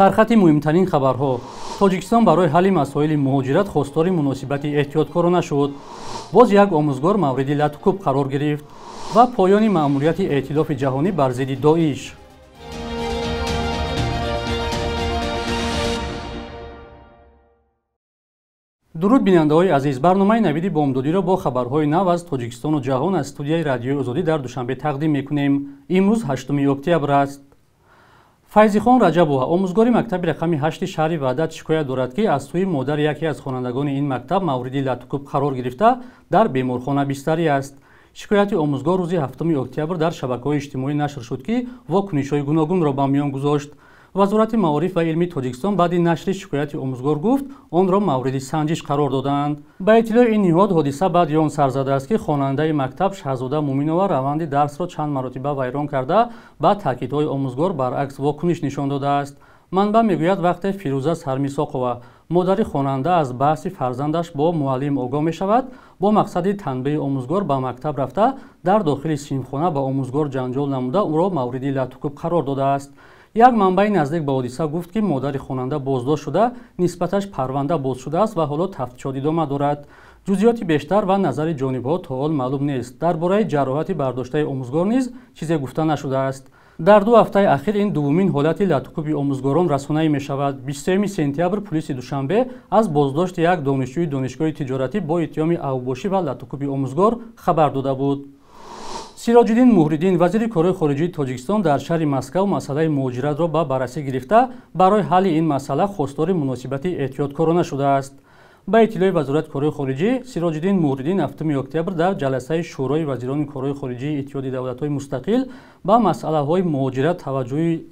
Сархати муҳимтарин хабарҳо. Тоҷикистон барои ҳалли масоили муҳоҷират хостори муносибати эҳтиёткорона шуд. Боз як омӯзгор мавриди латукӯб қарор гирифт ва поёни маъмурияти эътилофи ҷаҳонӣ бар зидди Доиш. Дуруд, бинандаҳои азиз. Барномаи Навиди бомдодиро бо хабарҳои нав аз Тоҷикистону ҷаҳон аз студияи Радиои Озодӣ дар Душанбе тақдим мекунем. Имрӯз 8 октябр аст. Файзихон Раҷабова, омӯзгори мактаби рақами 8 шаҳри Ваҳдат, шикоят дорад, ки аз сӯи модари яке аз хонандагони ин мактаб мавриди латукӯб қарор гирифта, дар беморхона бистарӣ аст. Шикояти омӯзгор рӯзи 7 октябр дар шабакаҳои иҷтимоӣ нашр шуд, ки вокунишҳои гуногунро ба миён гузошт. Вазорати маориф ва илми Тоҷикистон баъди нашри шикояти омӯзгор гуфт, онро мавриди санҷиш қарор додаанд. Ба иттилои ин ниҳод, ҳодиса баъди он сар задааст, ки хонандаи мактаб Шаҳзода Муминова раванди дарсро чанд маротиба вайрон карда, ба таъкидҳои омӯзгор баръакс вокуниш нишон додааст. Манбаъ мегӯяд, вақте Фирӯза Сармисоқова, модари хонанда, аз баҳси фарзандаш бо муаллим огоҳ мешавад, бо мақсади танбеҳи омӯзгор ба мактаб рафта, дар дохили синфхона ба омӯзгор ҷанҷол намуда, ӯро мавриди латукӯб қарор додааст. Як манбаи наздик ба ҳодиса гуфт, ки модари хонанда боздошт шуда, нисбаташ парванда боз шудааст ва ҳоло тафтишот идома дорад. Ҷузъиёти бештар ва назари ҷонибҳо то ҳол маълум нест. Дар бораи ҷароҳати бардоштаи омӯзгор низ чизе гуфта нашудааст. Дар 2 ҳафтаи ахир ин дуввумин ҳолати латукӯби омӯзгорон расонаӣ мешавад. 23 сентябр пулиси Душанбе аз боздошти як донишҷӯи донишгоҳи тиҷоратӣ бо иттиҳоми авбошӣ ва латукӯби омӯзгор хабар дода буд. Сироҷиддин Муҳриддин, вазири корҳои хориҷии Тоҷикистон, дар шаҳри Москав масъалаи муҳоҷиратро ба баррасӣ гирифта, барои ҳалли ин масъала хостори муносибати эҳтиёткорона шудааст. Ба иттилои Вазорати корҳои хориҷӣ, Сироҷиддин Муҳриддин 7 октябр дар ҷаласаи Шӯрои вазирони корҳои хориҷии Иттиҳоди давлатҳои мустақил ба масъалаҳои муҳоҷират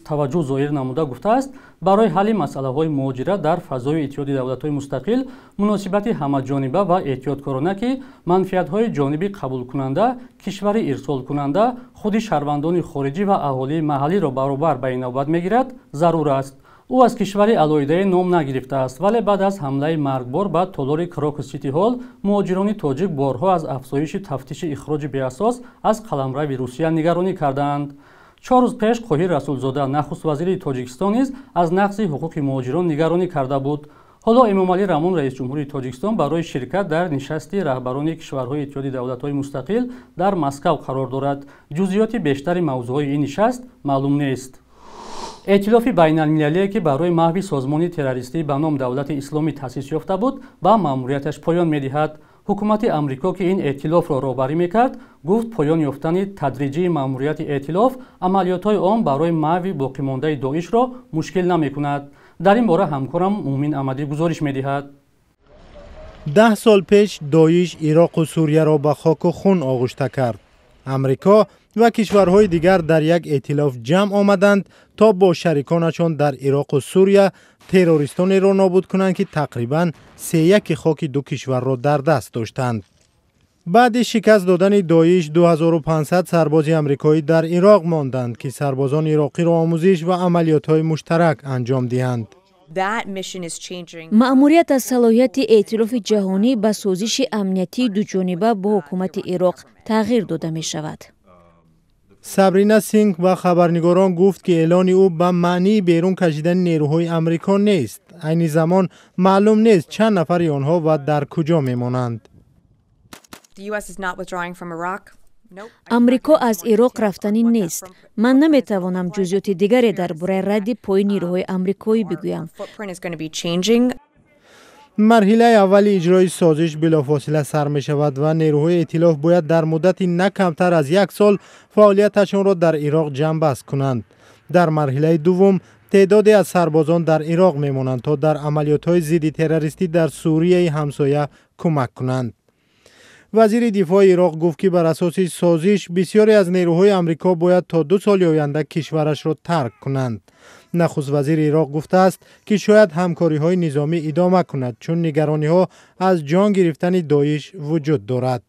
таваҷҷӯҳ зоҳир намуда гуфтааст, барои ҳалли масъалаҳои муҳоҷират дар фазои Иттиҳоди давлатҳои мустақил муносибати ҳамаҷониба ва эҳтиёткорона, ки манфиатҳои ҷониби қабулкунанда, кишвари ирсолкунанда, худи шаҳрвандони хориҷӣ ва аҳолии маҳаллиро баробар ба ин навбат мегирад, зарур аст. Ӯ аз кишвари алоҳидае ном нагирифтааст, вале баъд аз ҳамлаи маргбор ба толори Крокус Сити Ҳол муҳоҷирони тоҷик борҳо аз афзоиши тафтиши ихроҷи беасос аз қаламрави Русия нигаронӣ кардаанд. 4 рӯз пеш Қоҳир Расулзода, нахуствазири Тоҷикистон, низ аз нақзи ҳуқуқи муҳоҷирон нигаронӣ карда буд. Ҳоло Эмомалӣ Раҳмон, раисҷумҳури Тоҷикистон, барои ширкат дар нишасти раҳбарони кишварҳои Иттиҳоди давлатҳои мустақил дар Москав қарор дорад. Ҷузъиёти бештари мавзӯъҳои ин нишаст маълум нест. Эътилофи байналмилалие, ки барои маҳви созмони террористӣ ба ном Давлати Исломӣ таъсис ёфта буд, ба маъмурияташ поён медиҳад. Ҳукумати Амрико, ки ин эътилофро роҳбарӣ мекард, гуфт, поён ёфтани тадриҷии маъмурияти эътилоф амалиётҳои он барои маҳви боқимондаи Доишро мушкил намекунад. Дар ин бора ҳамкорам Муъмин Аҳмадӣ гузориш медиҳад. 10 сол пеш Доиш Ироқу Сурияро ба хоку хун оғушта кард. Амрико ва кишварҳои дигар дар як эътилоф ҷамъ омаданд, то бо шариконашон дар Ироқу Сурия террористонеро нобуд кунанд, ки тақрибан сеяки хоки ду кишварро дар даст доштанд. Баъди шикаст додани Доиш 2500 сарбози амрикоӣ дар Ироқ монданд, ки сарбозони ироқиро омӯзиш ва амалиётҳои муштарак анҷом диҳанд. Маъмурият аз салоҳияти эътилофи ҷаҳонӣ ба созиши амниятии дуҷониба бо ҳукумати Ироқ тағйир дода мешавад. Сабрина Синг ба хабарнигорон гуфт, ки эълони ӯ ба маънии берун кашидани нерӯҳои Амрико нест. Айни замон маълум нест, чанд нафари онҳо ва дар куҷо мемонанд. Амрико аз Ироқ рафтанӣ нест. Ман наметавонам ҷузъиёти дигаре дар бораи радди пои нерӯҳои амрикоӣ бигӯям. Марҳилаи аввали иҷрои созиш билофосила сар мешавад ва нерӯҳои эътилоф бояд дар муддати на камтар аз як сол фаъолияташонро дар Ироқ ҷамъбаст кунанд. Дар марҳилаи дуввум теъдоде аз сарбозон дар Ироқ мемонанд, то дар амалиётҳои зидди террористӣ дар Сурияи ҳамсоя кӯмак кунанд. Вазири дифои Ироқ гуфт, ки бар асоси созиш бисёре аз нерӯҳои Амрико бояд то 2 соли оянда кишварашро тарк кунанд. Нахуствазири Ироқ гуфтааст, ки шояд ҳамкориҳои низомӣ идома кунад, чун нигарониҳо аз ҷон гирифтани Доиш вуҷуд дорад.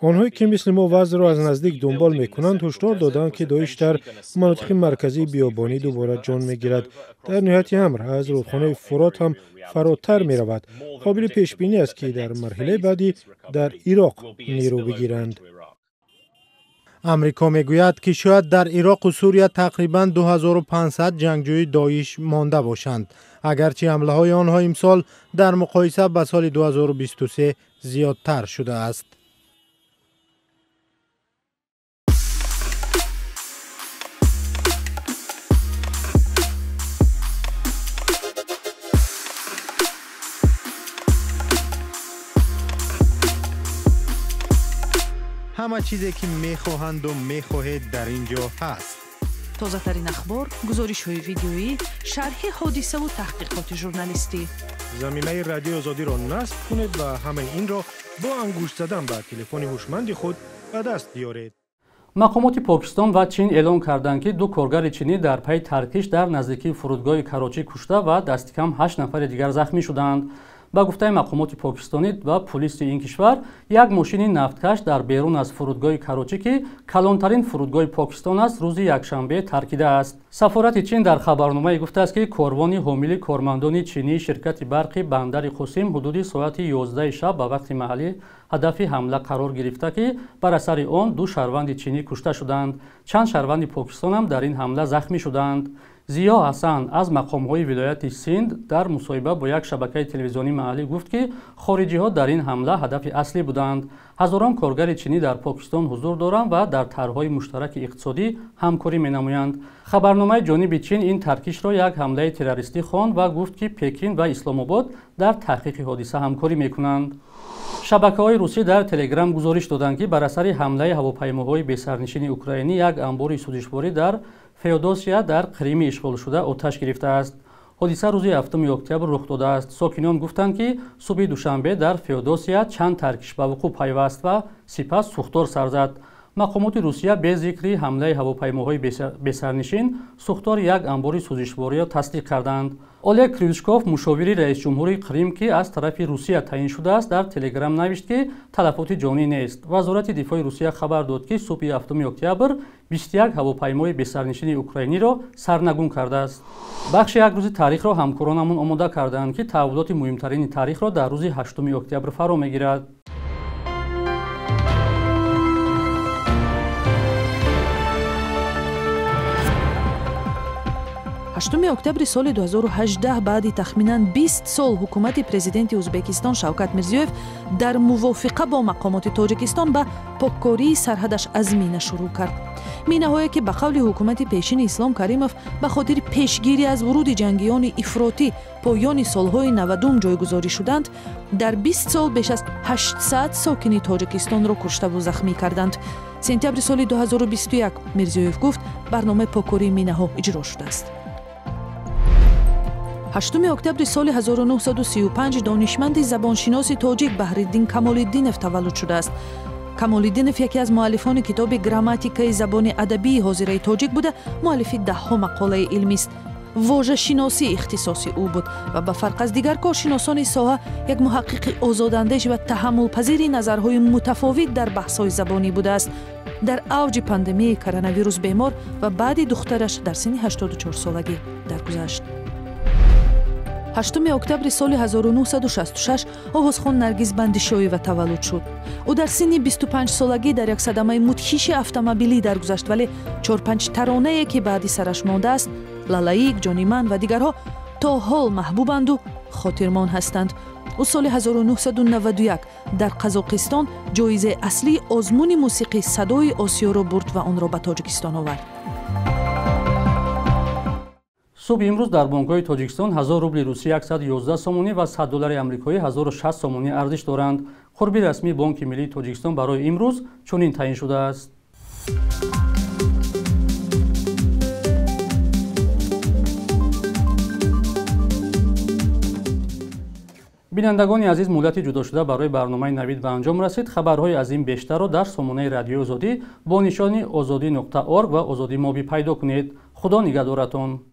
Онҳое, ки мисли мо вазъро аз наздик дунбол мекунанд, ҳушдор доданд, ки Доиш дар манотиқи марказии биёбонӣ дубора ҷон мегирад. Дар ниҳояти амр аз рӯдхонаи Фурот ҳам фаротар меравад. Қобили пешбинӣ аст, ки дар марҳилаи баъдӣ дар Ироқ нерӯ бигиранд. Амрико мегӯяд, ки шояд дар Ироқу Сурия тақрибан 2500 ҷангҷӯи Доиш монда бошанд, агарчи ҳамлаҳои онҳо имсол дар муқоиса ба соли 2023 зиёдтар шудааст. Ҳама чизе ки мехоҳанду мехоҳед дар ин ҷо ҳаст. Тозатарин ахбор, гузоришҳои видеоӣ, шарҳи ҳодисаву таҳқиқоти журналистӣ. Заминаи Радиои Озодиро насб кунед ва ҳамаи инро бо ангушт задан ба телефони ҳушманди худ ба даст биёред. Мақомоти Покистон ва Чин эълон карданд, ки ду коргари чинӣ дар пайи таркиш дар наздикии фурудгоҳи Карочӣ кушта ва дастикам 8 нафари дигар захмӣ шуданд. Ба гуфтаи мақомоти покистонӣ ва пулиси ин кишвар, як мошини нафткаш дар берун аз фурудгоҳи Карочӣ, ки калонтарин фурудгоҳи Покистон аст, рӯзи якшанбе таркидааст. Сафорати Чин дар хабарномае гуфтааст, ки корвони ҳомили кормандони чинии ширкати барқи бандари Қосим ҳудуди соати 11 шаб ба вақти маҳаллӣ ҳадафи ҳамла қарор гирифта, ки бар асари он ду шаҳрванди чинӣ кушта шуданд. Чанд шаҳрванди Покистон ҳам дар ин ҳамла захмӣ шуданд. Зиё Ҳасан аз мақомҳои вилояти Синд дар мусоҳиба бо як шабакаи телевизионии маҳаллӣ гуфт, ки хориҷиҳо дар ин ҳамла ҳадафи аслӣ буданд. Ҳазорон коргари чинӣ дар Покистон ҳузур доранд ва дар тарҳҳои муштараки иқтисодӣ ҳамкорӣ менамоянд. Хабарномаи ҷониби Чин ин таркишро як ҳамлаи террористӣ хонд ва гуфт, ки Пекин ва Исломобод дар таҳқиқи ҳодиса ҳамкорӣ мекунанд. Шабакаҳои русӣ дар Телеграм гузориш доданд, ки бар асари ҳамлаи ҳавопаймоҳои бесарнишини украинӣ як анбори сӯзишворӣ дар Феодосия дар Қрими ишғолшуда оташ гирифтааст. Ҳодиса рӯзи 7 октябр рух додааст. Сокинон гуфтанд, ки субҳи душанбе дар Феодосия чанд таркиш ба вуқӯъ пайваст ва сипас сӯхтор сар зад. Мақомоти Русия бе зикри ҳамлаи ҳавопаймоҳои бесарнишин сӯхтори як анбори сӯзишвориро тасдиқ карданд. Олег Крючков, мушовири раисҷумҳури Қрим, ки аз тарафи Русия таъин шудааст, дар Телеграм навишт, ки талафоти ҷонӣ нест. Вазорати дифои Русия хабар дод, ки субҳи 7 октябр 21 ҳавопаймои бесарнишини украиниро сарнагун кардааст. Бахши як рӯзи таърихро ҳамкоронамон омода карданд, ки таҳаввулоти муҳимтарини таърихро дар рӯзи 8 октябр фаро мегирад. 8 октябри соли 2018 баъди тахминан 20 сол ҳукумати президенти Ӯзбекистон Шавкат Мирзиёев дар мувофиқа бо мақомоти Тоҷикистон ба поккории сарҳадаш аз мина шурӯъ кард. Минаҳое ки ба қавли ҳукумати пешини Ислом Каримов ба хотири пешгирӣ аз вуруди ҷангиёни ифротӣ поёни солҳои 90 ҷойгузорӣ шуданд, дар 20 сол беш аз 800 сокини Тоҷикистонро куштаву захмӣ карданд. Сентябри соли 2021 Мирзиёев гуфт, барномаи поккории минаҳо иҷро шудааст. 8 октябри соли 1935 донишманди забоншиноси тоҷик Баҳриддин Камолиддинов таваллуд шудааст. Камолиддинов яке аз муаллифони китоби грамматикаи забони адабии ҳозираи тоҷик буда, муаллифи даҳҳо мақолаи илмист. Вожашиносӣ ихтисоси ӯ буд ва ба фарқ аз дигар коршиносони соҳа як муҳаққиқи озодандеш ва таҳаммулпазири назарҳои мутафовит дар баҳсҳои забонӣ будааст. Дар авҷи пандемияи коронавирус бемор ва баъди духтараш дар синни 84 солагӣ даргузашт. 8 октябри соли 1966 овозхон Наргиз Бандишоева таваллуд шуд. Ӯ дар синни 25 солагӣ дар як садамаи мудҳиши автомобилӣ даргузашт, вале 4-5 таронае ки баъди сараш мондааст, Лалаик, Ҷониман ва дигарҳо то ҳол маҳбубанду хотирмон ҳастанд. Ӯ соли 1991 дар Қазоқистон ҷоизаи аслии озмуни мусиқӣ Садои Осиёро бурд ва онро ба Тоҷикистон овард. Субҳи имрӯз дар бонкҳои Тоҷикистон 1000 рубли русӣ 111 сомонӣ ва 100 доллари амрикоӣ 1060 сомонӣ арзиш доранд. Қурби расмии Бонки миллии Тоҷикистон барои имрӯз чунин таъин шудааст. Бинандагони азиз, муҳлати ҷудошуда барои барномаи Навид ба анҷом расид. Хабарҳои аз ин бештарро дар сомонаи Радиои Озодӣ бо нишони ozodi.org ва Озодӣ Моби пайдо кунед. Худо нигаҳдоратон.